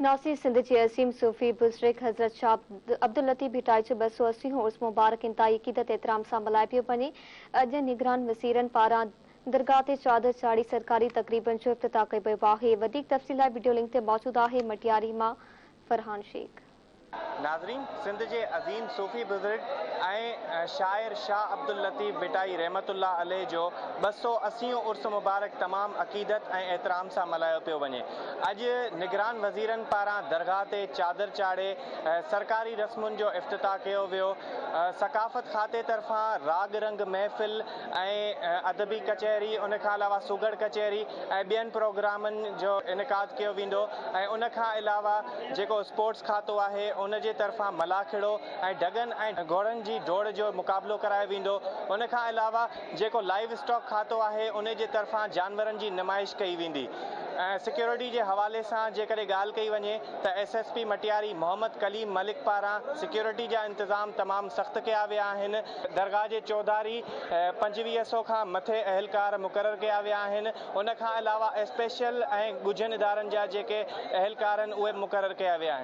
ناصر سنڌ جي عظيم صوفي بزرگ حضرت شاهه عبداللطيف ڀٽائي جو 280 هون عرس مبارڪ انتهائي عقيدت احترام سان ملهايو پيو وڃي. اڄ نگران وزيرن پاران درگاهه تي چادر چاڙهي سرڪاري تقريبن جو افتتاح ڪيو ويو آهي. وڌيڪ تفصيل لاء وڊيو لنڪ تي موجود آهي مٽياري مان فرحان شيخ. ناظرين سنڌ جي عظيم صوفي بزرگ ۽ شاعر شاهه عبداللطيف ڀٽائي رحمة الله عليه جو 280 هون عرس مبارڪ تمام عقيدت ۽ احترام سان ملهايو پيو وڃي. اڄ نگران وزيرن پاران درگاهه تي چادر چاڙهي سرڪاري رسمن جو افتتاح ڪيو ويو. ثقافت کاتي طرفان راڳ رنگ محفل ۽ ادبي ڪچهري ان کان علاوه سگهڙ ڪچهري ۽ ٻين پروگرامن جو انعقاد ڪيو ويندو ۽ ان کان علاوه جيڪو اسپورٽس کاتو آهي ان جي طرفان ملاکڙو ۽ ڍڳن ۽ گهوڙن جي ڊوڙ جو مقابلو ڪرايو ويندو ان کان علاوه جيڪو لائيو اسٽاڪ کاتو آهي ان جي طرفان جانورن جي نمائش ڪئي ويندي ۽ سيڪيورٽي جي حوالي سان جيڪڏهن ڳالهه ڪئي وڃي ته S S P Matiari Muhammad Kaleem Malik پاران سيڪيورٽي جا انتظام تمام سخت ڪيا ويا آهن. درگاهه جي چوڌاري 25 سو کان مٿي اهلڪار مقرر ڪيا ويا آهن، ان کان علاوه اسپيشل ۽ ڳجهن ادارن جا جيڪي اهلڪار آهن اهي به مقرر ڪيا ويا آهن.